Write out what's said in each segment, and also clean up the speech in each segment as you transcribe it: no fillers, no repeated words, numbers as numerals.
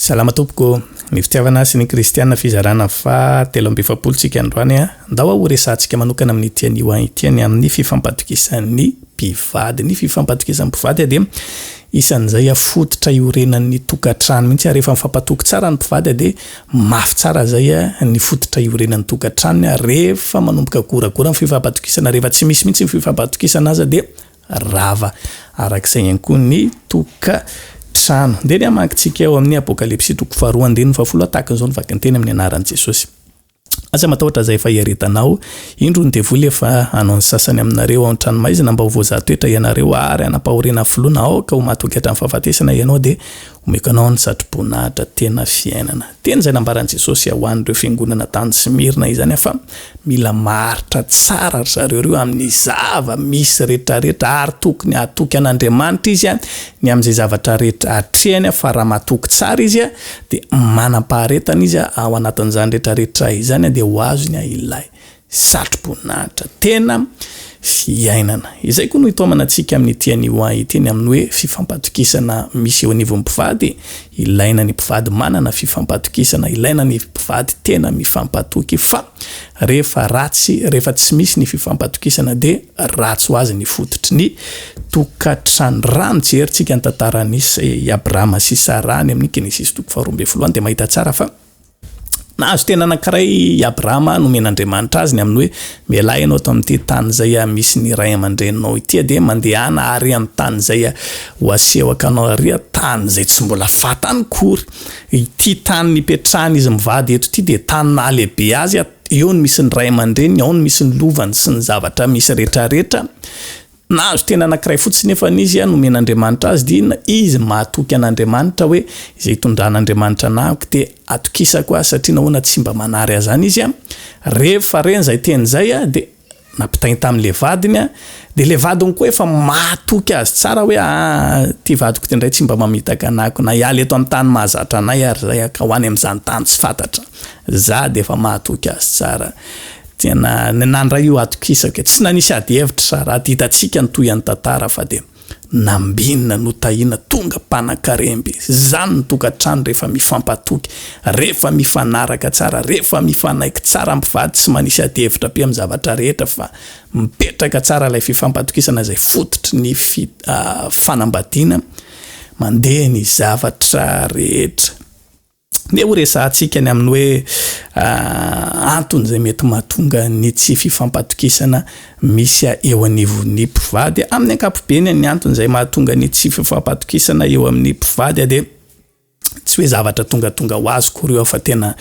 Salama tompoko, ny fitiavana sy ny kristiana fizarana faha 43 tsika androany a, ndao ho resahantsika manokana amin'ity anio an ity ny amin'ny fifampatokisan'ny mpivady. Ny fifampatokisan'ny mpivady dia isan'izay fototra iorenan'ny tokantrano mihitsy ary rehefa mifampatoky tsara ny mpivady dia mafy tsara izay ny fototra iorenan'ny tokantranony ary rehefa manomboka goragora ny fifampatokisana, rehefa tsy misy mihitsy ny fifampatokisana aza dia rava araka izay ihany koa ny tokantrano. Ndeha ny hamakintsika ao amin'ny Apokalypsy toko faharoa andininy fahafolo tahaka izao ny vakinteny amin'ny anaran'i Jesosy. Aza matahotra izay efa iaretanao. Indro ny devoly efa hanao ny sasany aminareo ao an-tranomaizina mba ho voazaha toetra ianareo ary hanam-pahoriana filoana aoka ho matoky hatramin'ny fahafatesana ianao dia omeko anao ny satroboninahitra tena fiainana. Teny izay nambaran'i Jesosy ho an'ireo fiangonana tany Smyrna izany fa mila maharitra tsara ry zareo ireo amin'ny zava-misy rehetrarehetra ary tokony hatoky an'Andriamanitra izy ny amin'izay zavatra rehetra atrehany fa raha matoky tsara izy dia manam-paharetana izy ao anatin'izany rehetrarehetra izany dia ho azony ilay Satroboninahitra tena fiainana. Izay koa no itaomana antsika amin'ity anio ahy ity, ny amin'ny hoe fifampatokisana misy eo anivon'ny mpivady. Ilaina ny mpivady manana fifampatokisana, ilaina ny mpivady tena mifampatoky fa rehefa ratsy, rehefa tsy misy ny fifampatokisana dia ratsy ho azy ny fototry ny tokantrano. Raha mijery tsika ny tantaran'i Abrahama sy Saraha any amin'ny Genesisy toko faharoa ambin'ny folo any dia mahita tsara fa Nahazo teny anankiray i Abrahama nomen'Andriamanitra azy ny amin'ny hoe, Mialà ianao ato amin'ity tany izay misy ny ray aman-dreninao ity, dia mandehana ary amin'ny tany izay ho asehoko anao ary, tany izay tsy mbola fantany akory. Ity tany nipetrahan'izy mivady eto ity dia tany nahalehibe azy, eo no misy ny ray aman-dreniny, ao no misy ny lovany sy ny zavatra misy rehetrarehetra. Nahazo teny anankiray fotsiny nefa izy nomen'Andriamanitra azy dia inona? Izy mahatoky an'Andriamanitra hoe izay itondran'Andriamanitra anahako dia atokisako azy satria nahoana tsy mba manary ahy izany izy. Rehefa reny izay teny izay dia nampitainy tamin'ilay vadiny dia ilay vadiny koa efa mahatoky azy tsara hoe aa ity vadiko ity indray tsy mba mamitaka anahako na hiala eto amin'ny tany mahazatra anay ary izay ka ho any amin'izany tany tsy fantatra za dia efa mahatoky azy tsara. Tena nandray io atokisako e. Tsy nanisy ady hevitra sa raha hitantsika ny tohian'ny tantara fa dia nambinina, notahiana, tonga mpanankarem-be. Izany ny tokantrano rehefa mifampatoky, rehefa mifanaraka tsara, rehefa mifanaiky tsara mpivady tsy manisy ady hevitra be amin'ny zavatra rehetra fa mipetraka tsara ilay fifampatokisana izay fototry ny fanambadiana, mandeha ny zavatra rehetra. Ndeha ho resahantsika ny amin'ny hoe antony izay mety mahatonga ny tsy fifampatokisana misy eo anivon'ny mpivady. Amin'ny ankapobeny ny antony izay mahatonga ny tsy fifampatokisana eo amin'ny mpivady dia tsy hoe zavatra tongatonga ho azy akory io fa tena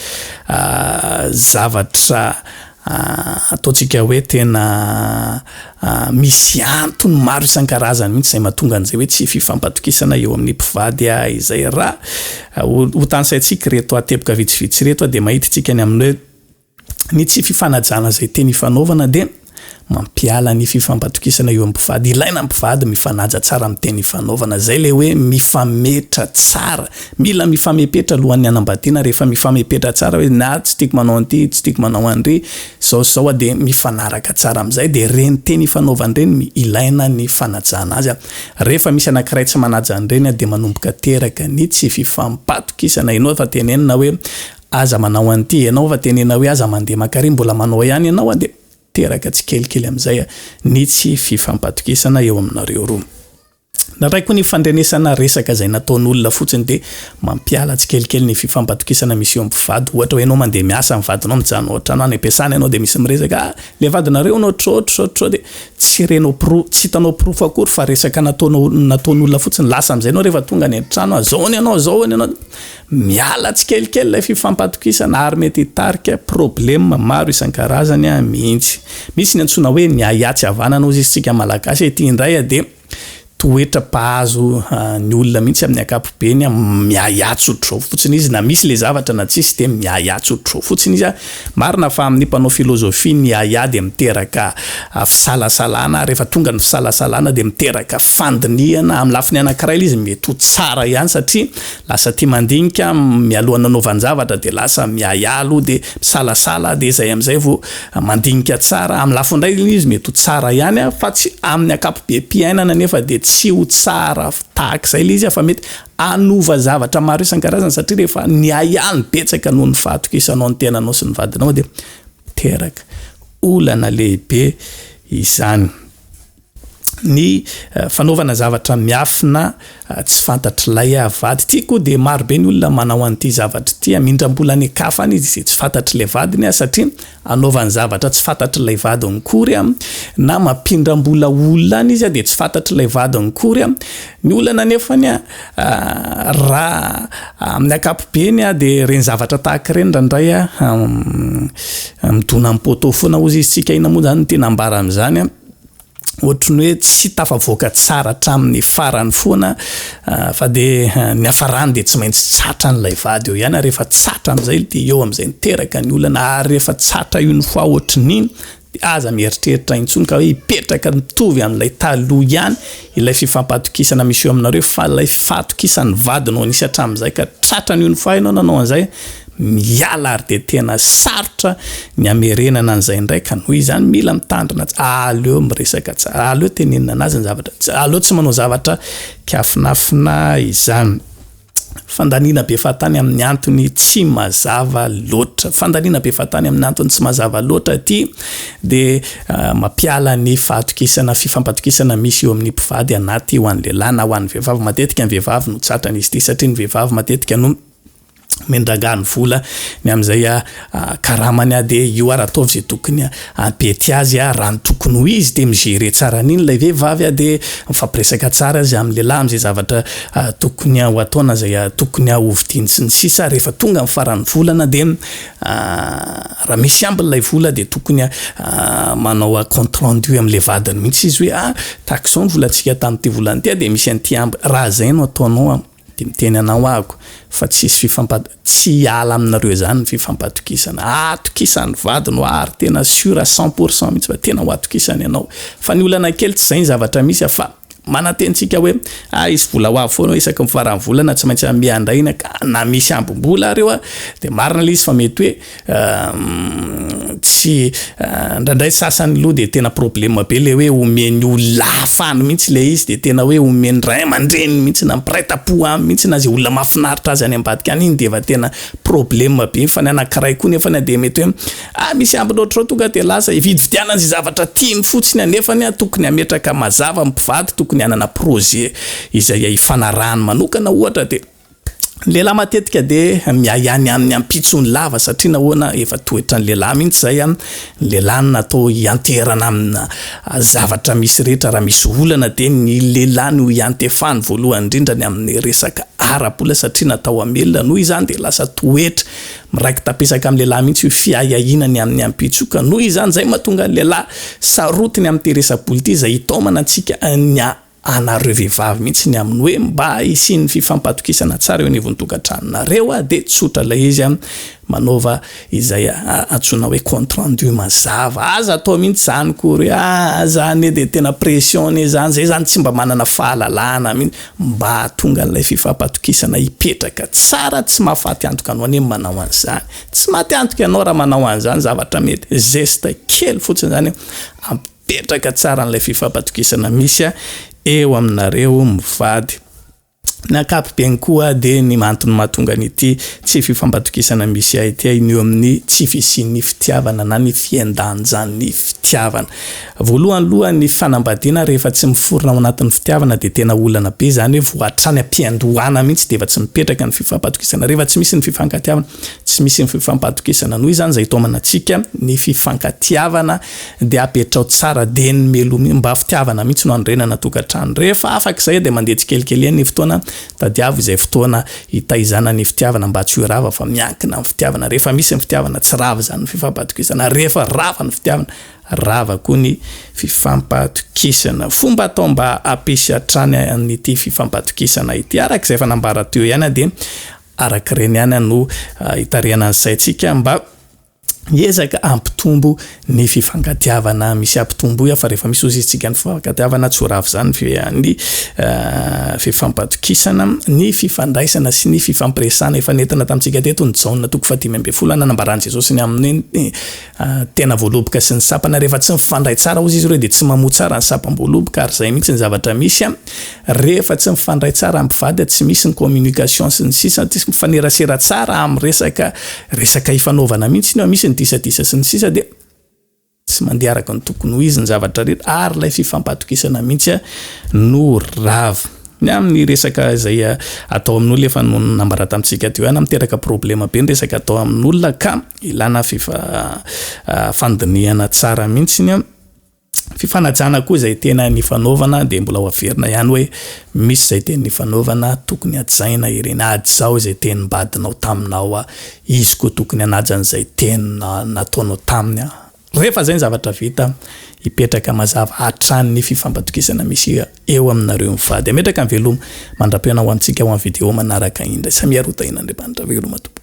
zavatra Ataontsika hoe tena misy antony maro isan-karazany mihitsy izay mahatonga an'izay hoe tsy fifampatokisana eo amin'ny mpivady izay. Raha ho tanisaintsika ireto teboka vitsivitsy ireto dia mahita isika ny amin'ny hoe ny tsy fifanajana izay teny ifanaovana dia Mampiala ny fifampatokisana eo amin'ny mpivady. Ilaina ny mpivady mifanaja tsara amin'ny teny ifanaovana. Izay ilay hoe mifametra tsara. Mila mifamepetra alohan'ny hanambadiana. Rehefa mifamepetra tsara hoe na tsy tiako manao an'ity, tsy tiako manao an'ry, izao sy izao aho dia mifanaraka tsara amin'izay. Dia ireny teny ifanaovana ireny ilaina ny fanajana azy. Rehefa misy anankiray tsy manaja an'ireny dia manomboka teraka ny tsy fifampatokisana. Ianao efa tenenina hoe aza manao an'ity, ianao efa tenenina hoe aza mandeha mankary, mbola manao ihany ianao dia Teraka tsikelikely amin'izay ny tsy fifampatokisana eo aminareo roa. Indraindray koa ny fandrenesana resaka izay nataon'olona fotsiny dia mampiala tsikelikely ny fifampatokisana misy eo amin'ny mpivady. Ohatra hoe ianao mandeha miasa, ny vadinao mijanona ao an-trano, any am-piasana ianao dia misy miresaka, ah, ilay vadinareo hono ohatrohatry, ohatrohatry, dia tsy renao porofo, tsy hitanao porofo akory fa resaka nataonao, nataon'olona fotsiny. Lasa amin'izay ianao rehefa tonga any an-trano, ah, zao hono ianao, zao hono ianao. Miala tsikelikely ilay fifampatokisana ary mety hitarika problème maro isan-karazany mihitsy. Misy ny antsoina hoe ny ahiahy tsy havanana hozy izy tsika Malagasy, ity indray dia toetra mpahazo ny olona mihitsy amin'ny ankapobeny, miahiahy tsotr'izao fotsiny izy na misy ilay zavatra na tsisy dia miahiahy tsotr'izao fotsiny izy. Marina fa amin'ny mpanao filozofia ny ahiahy dia miteraka fisalasalana, rehefa tonga ny fisalasalana dia miteraka fandinihana, amin'ny lafiny anankiray ilay izy mety ho tsara ihany satria Lasa tia mandinika mialohan'ny nanaovan-javatra dia lasa miahiahy aloha dia misalasala dia izay amin'izay vao mandinika tsara. Amin'ny lafiny iray ilay izy mety ho tsara ihany fa tsy amin'ny ankapobem-piainana nefa dia tsy. tsy ho tsara tahaka izay ilay izy fa mety hanova zavatra maro isan-karazany satria rehefa ny ahiahy no betsaka noho ny fahatokisanao ny tenanao sy ny vadinao dia miteraka olana lehibe izany. Ny fanaovana zavatra miafina tsy fantatr'ilay vady. Ity koa dia maro be ny olona manao an'ity zavatra ity, hamindram-bola any an-kafa any izy izay tsy fantatr'ilay vadiny satria anaovany zavatra tsy fantatr'ilay vadiny kory na mampindram-bola olona any izy dia tsy fantatr'ilay vadiny kory. Ny olana anefany raha amin'ny ankapobeny dia ireny zavatra tahaka ireny indraindray midona amin'ny poteau foana hozy izy tsika, inona moa izany no tiana ambara amin'izany? Ohatry ny hoe tsy tafavoaka tsara hatramin'ny farany foana fa dia ny hafarany dia tsy maintsy tratran'ilay vady eo ihany ary rehefa tratra amin'izay dia eo amin'izay niteraka ny olana ary rehefa tratra une fois ohatrin'iny dia aza mieritreritra intsony ka hoe hipetraka mitovy amin'ilay taloha ihany ilay fifampatokisana misy eo aminareo fa ilay fahatokisan'ny vadinao nisy hatramin'izay ka tratrany une fois ianao nanao an'izay miala ary dia tena sarotra ny hamerenana an'izay indray ka noho izany mila mitandrina tsara, aleo miresaka tsara, aleo tenenina anazy ny zavatra, aleo tsy manao zavatra kiafinafina izany. Fandaniana be fahatany amin'ny antony tsy mazava loatra. Fandaniana be fahatany amin'ny antony tsy mazava loatra ity dia mampiala ny fahatokisana, fifampatokisana misy eo amin'ny mpivady anaty ho an'ny lehilahy na ho an'ny vehivavy. Matetika ny vehivavy no tratran'izy ity satria ny vehivavy matetika no Mendragà ny vola ny amin'izay karamany dia io ary ataovy izay tokony hampety azy raha ny tokony ho izy dia mi-gérer tsara an'iny ilay vehivavy dia mifampiresaka tsara izy amin'ny lehilahy amin'izay zavatra tokony ho atao na izay tokony hovidiany sy ny sisa rehefa tonga ny faran'ny volana dia raha misy ambiny ilay vola dia tokony manao compte rendu amin'ilay vadiny mihitsy izy hoe ah tahaka izao ny volantsika tamin'ity volana ity dia misy an'ity ambiny raha izay no ataonao Dia miteny anao ahako fa tsisy fifampa tsy hiala aminareo izany ny fifampatokisana. Atokisan'ny vadinao ary tena sûr à 100% mihitsy fa tena ho atokisany ianao. Fa ny olana kely tsy izay ny zavatra misy fa manantena tsika hoe ah hisy vola ho avy foana isaky ny faran'ny volana tsy maintsy hanome an'ilay iny ka na misy ambim-bola ary eo dia marina ilay izy fa mety hoe Tsy, indraindray sasany aloha dia tena problème be le hoe omeny olona hafa any mihitsy le izy dia tena hoe omeny ray aman-dreniny mihitsy na mpiray tampo aminy mihitsy na zay olona mahafinaritra azy any ambadika any, iny dia efa tena problème be, fa ny anankiray koa nefany dia mety hoe ah misy ambiny ohatr'izao tonga dia lasa hividividianana izay zavatra tiany fotsiny anefany an tokony hametraka mazava ny mpivady, tokony hanana projet izay hifanarahany manokana ohatra dia. Ny lehilahy matetika dia miahiahy ny amin'ny ampitsony lava satria nahoana efa toetran'ny lehilahy mihitsy izay an, ny lehilahy no natao hianteherana amina zavatra misy rehetra raha misy olana dia ny lehilahy no hiantefany voalohany indrindra ny amin'ny resaka ara-bola satria natao hamelona noho izany dia lasa toetra miraiki-tapisaka amin'ny lehilahy mihitsy io fiahiahiana ny amin'ny ampitso io ka noho izany izay mahatonga ny lehilahy sarotiny amin'ity resa-bola ity izay hitaomana antsika ny anareo vehivavy mihitsy ny amin'ny hoe mba hisian'ny fifampatokisana tsara eo anivon'ny tokantranonareo a, dia tsotra ilay izy a, manaova izay antsoina hoe compte rendu mazava, aza atao mihitsy izany kory hoe ah za anie dia tena pression anie zany, zay zany tsy mba manana fahalalahana mihitsy, mba hahatonga an'ilay fifampatokisana hipetraka tsara, tsy mahafaty antoka anao anie ny manao an'izany, tsy maty antoka ianao raha manao an'izany, zavatra mety geste kely fotsiny izany Mipetraka tsara an'ilay fifampatokisana misy eo aminareo mivady. Ny ankapobeny koa dia ny antony mahatonga an'ity tsy fifampatokisana misy ahy ity ny eo amin'ny tsy fisian'ny fitiavana na ny fihendanjan'ny fitiavana. Voalohany aloha ny fanambadiana rehefa tsy miforona ao anatin'ny fitiavana dia tena olana be izany hoe vao hatrany am-piandohana mihitsy dia efa tsy mipetraka ny fifampatokisana. Rehefa tsy misy ny fifankatiavana tsy misy ny fifampatokisana. Noho izany izay itaomana antsika ny fifankatiavana dia apetrao tsara dia ny melomy mba fitiavana mihitsy no anorenana tokantrano rehefa afaka izay dia mandeha tsikelikely eny ny fotoana tadiavo izay fotoana hitaizana ny fitiavana mba tsy ho rava fa miankina amin'ny fitiavana rehefa misy ny fitiavana tsy rava izany ny fifampatokisana rehefa rava ny fitiavana rava koa ny fifampatokisana fomba atao mba hampisy hatrany an'ity fifampatokisana ity araka izay efa nambara teo ihany dia araka ireny ihany no hitarihana ny saintsika mba. Miezaka hampitombo ny fifankatiavana misy hampitombo io fa rehefa misy ozy isika ny fifankatiavana tsy ho rava izany ny fifampatokisana, ny fifandraisana sy ny fifampiresahana efa nentina tamintsika teto ny Jaona toko faha-15 nanambaran'i Jesosy ny amin'ny tena voaloboka sy ny sampana rehefa tsy mifandray tsara ozy izy ireo dia tsy mamoa tsara ny sampam-boaloboka ary izay mihitsy ny zavatra misy rehefa tsy mifandray tsara amin'ny mpivady tsy misy ny communication sy ny sisa tsy mifanerasera tsara amin'ny resaka resaka ifanaovana mihitsy io misy ny disadisa sy ny sisa dia tsy mandeha araka ny tokony ho izy ny zavatra rehetra ary ilay fifampatokisana mihitsy no rava. Ny amin'ny resaka izay atao amin'olona efa nambara tamintsika teo ihany miteraka problema be ny resaka atao amin'olona ka ilana fifa fandinihana tsara mihitsy ny Fifanajana koa izay tena nifanaovana dia mbola ho averina ihany hoe misy izay teny nifanaovana tokony hajaina ireny, hajao izay tenim-badinao taminao, izy koa tokony hanaja an'izay teny nataonao taminy. Rehefa izay ny zavatra vita, hipetraka mazava hatrany ny fifampatokisana misy eo aminareo mivady. Hametraka ny veloma mandra-pihaona ho antsika ho amin'ny video manaraka indray. Samia roa tahian'Andriamanitra. Veloma tompoko.